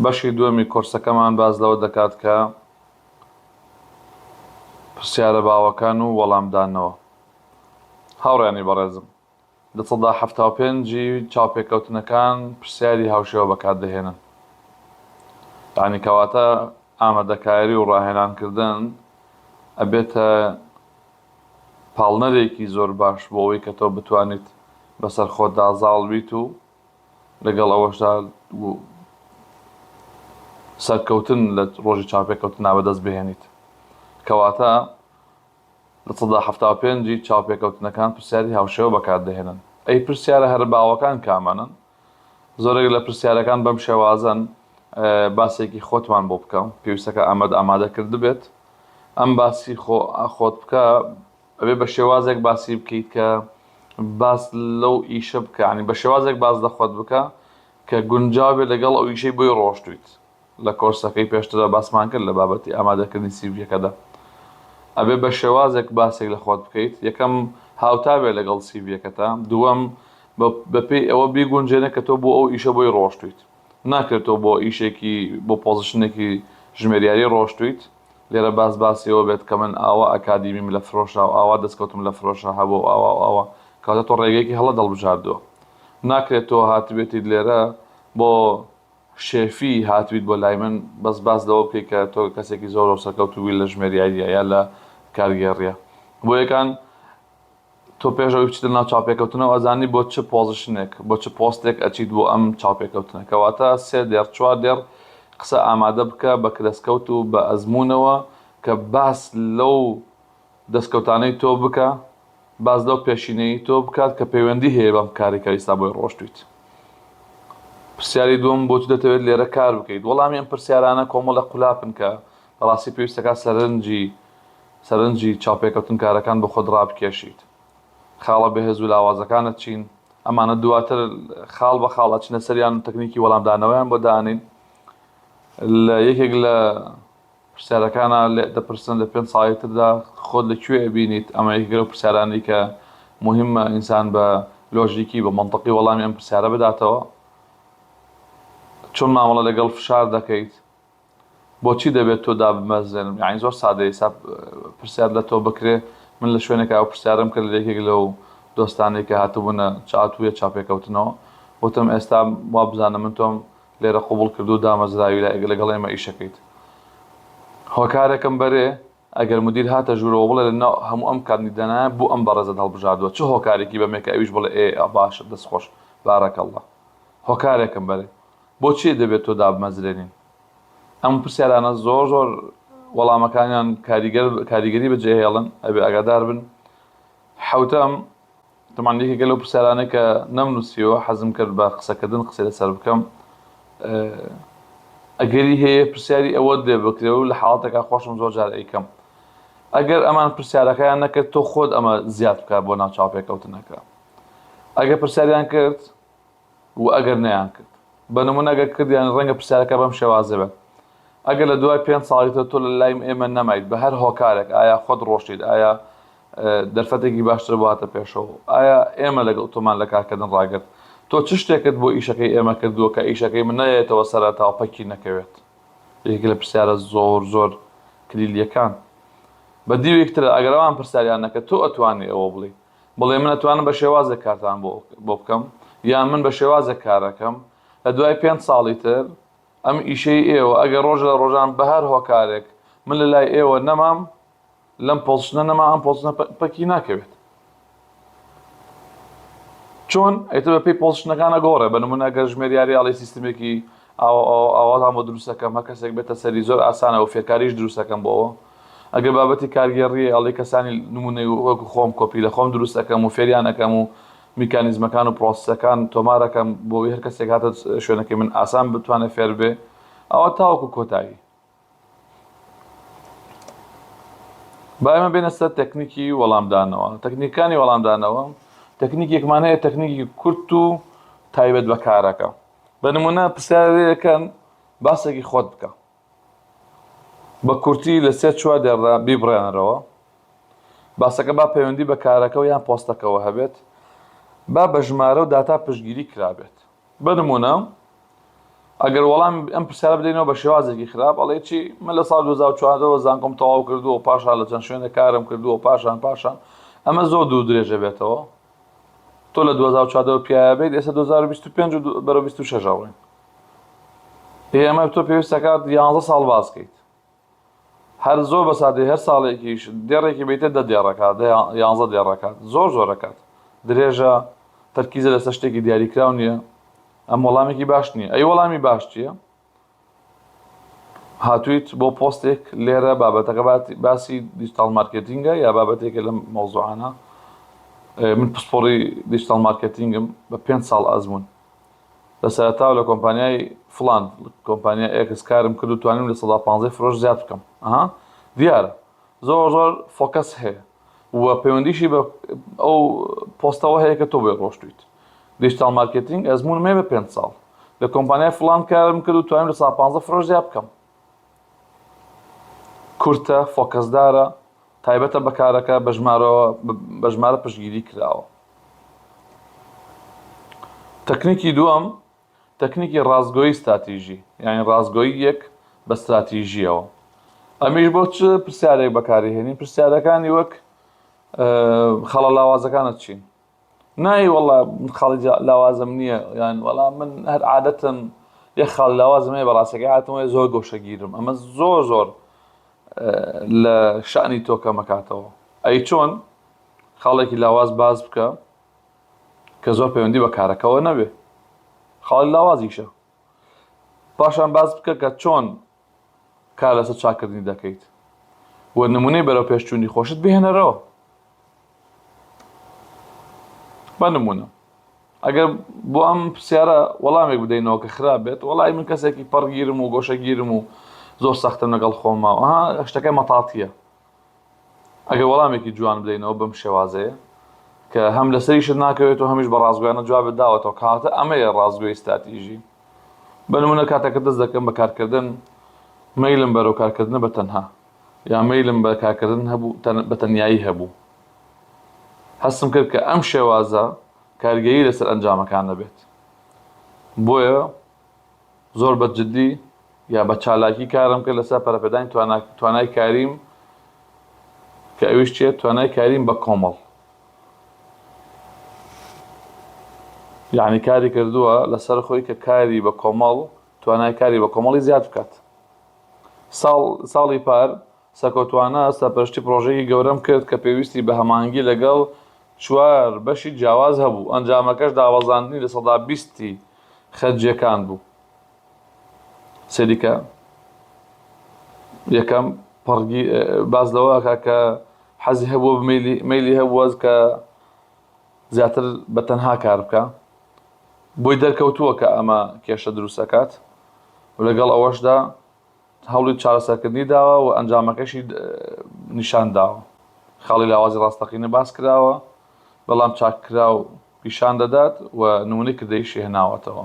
بەشی دووەمی کۆرسەکەمان باس لەوە دەکات کە پرسیارە باوەکان و وەڵامدانەوە. هاوڕێیانی بەڕێزم، 75% ی چاوپێکەوتنەکان پرسیاری هاوشێوە بەکاردەهێنن. یانی کەواتە ئامادەکاری و ڕاهێنانکردن ئەبێتە پاڵنەرێکی زۆر باش بۆ ئەوەی کە تۆ بتوانیت بەسەر خۆتدا زاڵ بیت و لەگەڵ ئەوەشدا سەرکەوتن لە ڕۆژی چاوپێکەوتنا بەدەست بهێنیت. کەواتە 75% ی چاوپێکەوتنەکان پرسیاری هاوشێوە بەکاردەهێنن. ئەی پرسیارە هەرە باوەکان کامانەن؟ زۆرێک لە پرسیارەکان بەم شێوازەن، باسێکی خۆتمان بۆ بکە، پێویستەکە ئەمەت ئامادە کردبێت. ئەم باسی خۆ خۆت بکە ئەبێ بە شێوازێک باسی بکەیت کە باس لەو ئیشە بکە ینی بە شێوازێک باس لە خۆت بکە کە گونجاو بێت لەگەڵ ئەو ئیشەی بۆی ڕۆشتویت. لە کۆرسەکەی پێشتردا باسمان کرد لە بابەتی ئامادەکردنی CV یەکەدا ئەبێ بە شێوازێک باسێک لە خۆت بکەیت یەکەم هاوتا بێ لەگەڵ CV یەکەتا دووەم بەپێی ئەوە بیگونجێنە کە تۆ بۆ ئەو ئیشە بۆی ڕۆشتویت ناکرێت تۆ بۆ ئیشێکی بۆ position ێکی ژمێریاری ڕۆشتویت لێرە باس باسی ئەوە بێت کە من ئاوا ئەکادیمیم لە فرۆشا و ئاوا دەستکەوتم لە فرۆشا هەبوو و ئاوا و ئاوا کەواتە تۆ ڕێگەیەکی هەڵەت هەڵبژاردووە ناکرێت تۆ هاتبێتیت لێرە بۆ شێفی هاتبیت بۆ لای من بەس باس لەوە بکەی کە تۆ کەسێکی زۆر زۆر سەرکەوتوو بووی لە ژمێریاریە یا لە کارگێڕیە بۆیەکان تۆ پێش ئەوەی بچیتە ناو چاوپێکەوتنەوە ئەزانی بۆ چ position ێک بۆ چ پۆستێک ئەچیت بۆ ئەم چاوپێکەوتنە کەواتە سێ دێڕ چوار دێڕ قسە ئامادە بکە بە دەستکەوت و بە ئەزموونەوە کە باس لەو دەستکەوتانەی تۆ بکە باس لەو پێشینەی تۆ بکات کە پەیوەندی هەیە بەم کارەی کە ئیستا بۆی ڕۆشتویت. پرسیاری دووەم، بۆچی دەتەوێت لێرە کار بکەیت؟ وەڵامی ئەم پرسیارانە کۆمەڵێک قولاپن کە بەڕاستی پێویستەکات سەرنجی سەرنجی چاوپێکەوتنکارەکان بۆ خۆت ڕابکێشیت. خاڵە بەهێز و لاوازەکانت چین؟ ئەمانە دواتر خاڵ بە خاڵ ئەچنە سەریان و تەکنیکی وەڵامدانەوەیان بۆ دانین. لە یەکێک لە پرسیارەکانە لێت دەپرسن لە پێنج ساڵی تردا خۆت لە کوێ ئەبینیت؟ ئەمە یەکێکە لەو پرسیارانەی کە موهیمە ئینسان بە لۆژیکی بە مەنتقی وەڵامی ئەم پرسیارە بداتەوە. چۆن مامەڵە لەگەڵ فشار دەکەیت؟ بۆچی دەبێت تۆ دابمەزرێنم؟ یعنی زۆر سادەیە ئێستا پرسیار لە تۆ بکرێ من لە شوێنێکا ئەو پرسیارەم کرد لە یەکێک لەو دۆستانەی کە هاتبوونە چاتوویە چاپێکەوتنەوە وتم ئێستا وا بزانە من تۆم لێرە قبوڵ کردو دامەزراوی لای لەگەڵ ئێمە ئیشەکەیت هۆکارێکم بەرێ ئەگەر مدیر هاتە ژوورەوە بڵێ لە ناو هەموو ئەم کاندیدانە بۆ ئەم بەڕێزەت هەڵبژاردووە چ هۆکارێکی بەمێ کە ئەویش بڵێ ئێ باشە دەست خۆش بارک اللە هۆکارێکم بەرێ بۆچی دەبێت تۆ دابمەزرێنین ئەم پرسیارانە زۆر زۆر وەڵامەکانیان کاریگەر کاریگەری بەجێهێڵن ئەبێ ئاگادار بن حوتەم تەبعەن یەکێکە لەو پرسیارانەی کە نەمنووسیەوە حەزم کرد بە قسەکردن قسەی لەسەر بکەم ئەگەری هەیە پرسیاری ئەوەت لێ بکرێ و لە حاڵەتێکا خۆشم زۆر جار ئەیکەم ئەگەر ئەمان پرسیارەکەیان نەکرد تۆ خۆت ئەمە زیاد بکە بۆ ناو چاوپێکەوتنەکە ئەگەر پرسیاریان کرد و ئەگەر نەیان کرد بە نمونە ئەگەر کردیان ڕەنگە پرسیارەکە بەم شێوازە بێت ئەگەر لە دوای پێنج ساڵی تر تۆ لە لای ئێمە نەمایت بە هەر هۆکارێک ئایا خۆت ڕۆشتیت ئایا دەرفەتێکی باشتر بۆ هاتە پێشەوە ئایا ئێمە لەگەڵ تۆمان لە کارکردن ڕاگرت تۆ چ شتێکت بۆ ئیشەکەی ئێمە کردووە کە ئیشەکەی من نەیەتەوە سەرەتا و پەکی نەکەوێت یەکێک لە پرسیارە زۆر زۆر کلیلیەکان بە دیوێک تر ئەگەر ئەوان پرسیاریان نەکرد تۆ ئەتوانی ئەوە بڵێی بڵێ من ئەتوانم بە شێوازێک کارتان بۆ بۆ بکەم یان من بە شێوازێک کارەکەم لە دوای پێنج ساڵی تر ئەم ئیشەی ئێوە ئەگەر ڕۆژ لە ڕۆژان بە هەر هۆکارێک من لە لای ئێوە نەمام لەم position ە نەما ئەم position ە پەکی ناکەوێت چۆن ئیتر بە پێی position ەکان ئەگۆڕێ بە نمونە ئەگەر ژمێریاری ئاڵی سیستمێکی ئاواتان بۆ دروستەکەم هەر کەسێک بێتە سەری زۆر ئاسانە و فێرکاریش دروستەکەم بۆەوە ئەگەر بابەتی کارگێڕیە ئەڵی کەسانی نمونەی وەکو خۆم کۆپی لە خۆم دروست ئەکەم و فێریان ئەکەم و میکانیزمەکان و پرۆسسەکان تۆمارەکەم بۆ هەر کەسێک هاتە شوێنەکەی من ئاسان بتوانێت فێر بێ ئەوە تاوەکو کۆتایی با ئێمە بێنە سەر تەکنیکی وەڵامدانەوە تەکنیکانی وەڵامدانەوە تەکنیکێکمان هەیە تەکنیکی کورت و تایبەت بە کارەکە بە نمونە پرسیارەکەن باسێکی خۆت بکە بە کورتی لە سێ چوار دێڕدا بیبڕێنەرەوە باسەکە با پەیوەندی بە کارەکە و یان پۆستەکەوە هەبێت با بە ژمارە و داتا پشتگیری کرابێت بە نمونە. ئەگەر وەڵام ئەم پرسیارە بدەینەوە بە شێوازێکی خراپ ئەڵێ چی من لە ساڵ 2014 وە زانکۆم تەواو کردووە و پاشان لە چەند شوێنە کارم کردووە پاشان پاشان ئەمە زۆر دوو درێژە بێتەوە تۆ لە 2014 پیاە بێت ئێستا 2025 و بەرەو 26 ئەڕۆین ئێمە تۆ پێویستەکات 11 ساڵ باسکەیت هەر زۆر بە سادەی هەر ساڵێکیش دێڕێکی بیتە دە دێڕەکات دە یانزە دێڕەکات زۆر زۆرەکات درێژە تەرکیزە لەسەر شتێکی دیاریکراو نییە ئەم وەڵامێکی باش نییە ئەی وەڵامی باش چییە؟ هاتوویت بۆ پۆستێک لێرە بابەتەکە باسی digital marketing ە یا بابەتێکە لەم مەوزوعانە من پسپۆڕی digital marketing م بە پێ ساڵ ئەزمون لە سەرەتاوە لە کۆمپانیای فڵان کۆمپانیا X کارم کرد و توانیم 15% فرۆش زیاد بکەم ئەها دیارە زۆر زۆر focus هەیە و پەیوەندیشی بە ئەو پۆستەوە هەیە کە تۆ بۆی ڕۆشتویت digital marketing ئەزمونم هەیە بە پێ ساڵ لە کۆمپانیای فڵان کارم کرد و توانیم 15% فرۆش زیاد بکەم کورتە focus دارە تایبەتە بە کارەکە بە ژمارەوە بە ژمارە پشتگیری کراوە. تەکنیکی دووەم تەکنیکی ڕاستگۆیی ستراتیژی یعنی ڕاستگۆیی یەک بە ستراتیژیەوە ئەمیش بۆ چ پرسیارێک بەکاری هێنین پرسیارەکانی وەک خاڵە لاوازەکانت چین نای وەڵا من خاڵی لاوازم نییە یان وەڵا من هەر عادەتەن یەک خاڵ لاوازم هەیە بەڕاستەکەی عادەتم وایە زۆر گۆشەگیرم ئەمە زۆر زۆر لە شانی تۆ کەمەکاتەوە ئەی چۆن خاڵێکی لاواز باز بکە کە زۆر پەیوەندی بە کارەکەەوە نەبێ خاڵی لاوازیشە پاشان باز بکە کە چۆن کار لەسەر چاکردنی دەکەیت و نمونەی بەرەو پێشچوونی خۆشت بهێنەرەوە بە نمونە ئەگەر بۆ ئەم پرسیارە وەڵامێک بدەینەوە کە خراپ بێت وەڵی من کەسێکی پەڕگیرم و گۆشەگیرم و زۆر سەختم لەگەڵ خۆمەوە شتەکە مەتاتیە ئەگەر وەڵامێکی جوان بدەینەوە بەم شێوازەیە کە هەم لەسەریشت ناکەوێت و هەمیش بە ڕاستگۆیانە جوابت داوەتەوە کەواتە ئەمەیە ڕاستگۆی ستراتیژی بە نمونە کاتێکە دەست دەکەم بە کارکردن مەیلم بەرەو کارکردنە بە تەنها یا مەیلم بە کارکردن هەبوو بە تەنیایی هەبوو هەستم کرد کە ئەم شێوازە کاریگەری لەسەر ئەنجامەکان دەبێت بۆیە زۆر بە جدی یا بە چالاکی کارم کرد لەسەر پەرەپێدانی توانای کاریم کە ئەویش چیە توانای کاریم بە کۆمەڵ یعنی کاری کردووە لەسەر خۆی کە کاری بە کۆمەڵ توانای کاری بە کۆمەڵی زیاد بکات ساڵ ساڵی پار سەرکەوتوانە سەرپەرشتی پرۆژەیەکی گەورەم کرد کە پێویستی بە هەماهەنگی لەگەڵ چوار بەشی جیاواز هەبوو، ئەنجامەکەش دابەزاندنی 20% ی خەرجییەکان بوو. سەیری کە یەکەم پەڕگی باس لەوە ئەکا کە حەزی هەبووە مەیلی مەیلی هەبووە کە زیاتر بە تەنها کار بکە بۆی دەرکەوتووە کە ئەمە کێشە دروست ئەکات و لەگەڵ ئەوەشدا هەوڵی چارەسەرکردنی داوە و ئەنجامەکەشی نیشان داوە. خاڵی لاوازی ڕاستەقینە باس کراوە، بەڵام چاککراو پیشان دەدات و نموونەی کردەییشی هێناوەتەوە.